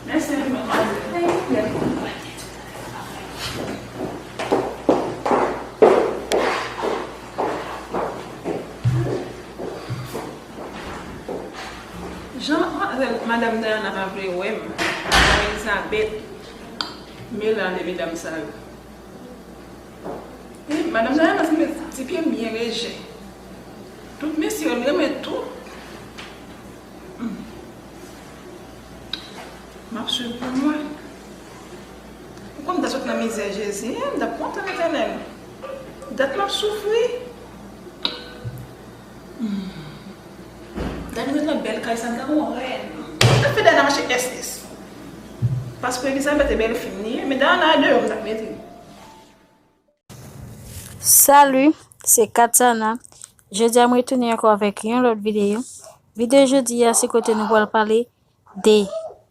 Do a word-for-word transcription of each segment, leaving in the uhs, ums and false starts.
Mèsi, madmwazèl. Jan madanm Dayana pa vle wè m, Elizabeth melanje medam sa yo. E madanm Dayana sanble ti pye byen lejè. Tout mesye yo renmen tou. Hmm. M ap swiv pou mwen. Ou konn m ta sot nan mizè, Jezi, m t ap kontan, Letènèl. Dat m ap soufri. Hmm. Dat m ret nan bèl kay sa, m tankou yon rèn. Sa fè Dayana mache S S. Paske Elizabeth e bèl fi m li ye, men Dayana deyò m t ap mete. Salut, se Katana. Jodi a mwen retounen ankò avèk yon lòt videyo. Videyo jodi a se kote nou pral pale de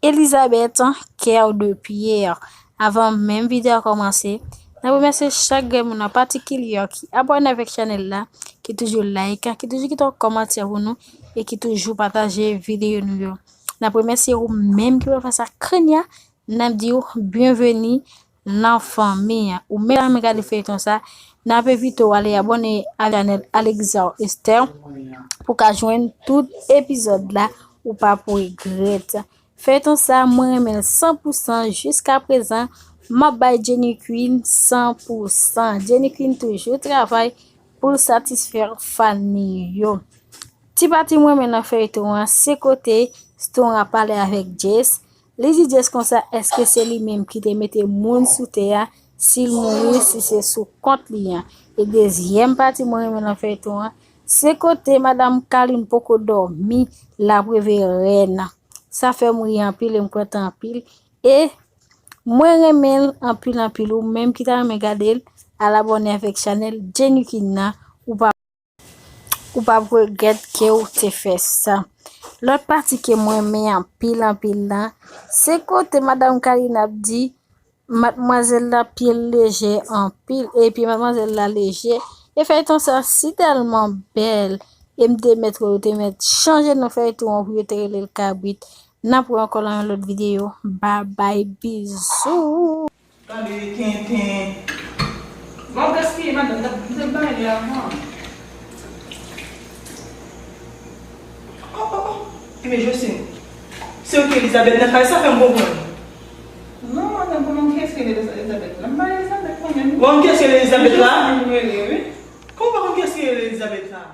Elizabeth, Cœur de Pierre. Avan menm videyo a kòmanse, n ap remèsye chak grenn moun an patikilye ki abòne avèk chanèl la, ki toujou like, ki toujou kite yon kòmantè pou nou e ki toujou pataje videyo nou yo. N ap remèsye ou menm ki pral fè sa kounye a, n ap di w byenveni nan fanmi an. Ou menm ki ta renmen gade feyton sa, n ap envite w ale abòne a chanèl Alexa Esther pou w ka jwenn tout epizòd la, ou p ap regrèt. Feyton sa, mwen renmen l san pou san jiska prezan. M ap bay Jenny Queen san pou san. Jenny Queen toujou travay pou l satisfè fan li yo. Ti pati mwen renmen nan feyton an, se kote Storm ap pale avèk Jess. Li di Jess konsa, èske se li menm ki te mete moun sou tè a, si l mouri, si se sou kont li an. E dezyèm pati mwen renmen nan feyton an, se kote madanm Carline poko dòmi, l ap reve rèn. Sa fè m ri anpil e m kontan anpil. E mwen renmen l anpil, anpil. Ou menm ki ta renmen gade l, al abòne avèk chanèl Jenny Queen nan. Ou p ap, ou p ap regrèt ke w te fè sa. Lòt pati ke mwen renmen anpil, anpil la, se kote madanm Carline ap di madmwazèl la pye l lejè anpil, e pye madmwazèl la lejè. E feyton sa si tèlman bèl. E m te mèt wè yo te mèt chanje non feyton an pou yo te rele l Kabrit. N ap wè ankò nan yon lòt videyo. Babay, bizou. Tande tenten. W ap gaspiye, madanm, m t ap, m t ap bay li avan. Oh, oh, oh. Men Josine, se ou ki Elizabeth nan kay sa, fè m konprann. Non, madanm, kòman, kiyès ki rele Elizabeth la? M pa Elizabeth mwen menm. Bon, kiyès ki rele Elizabeth la? Josine m rele, wi. Kòman w pa konn kiyès ki rele Elizabeth la?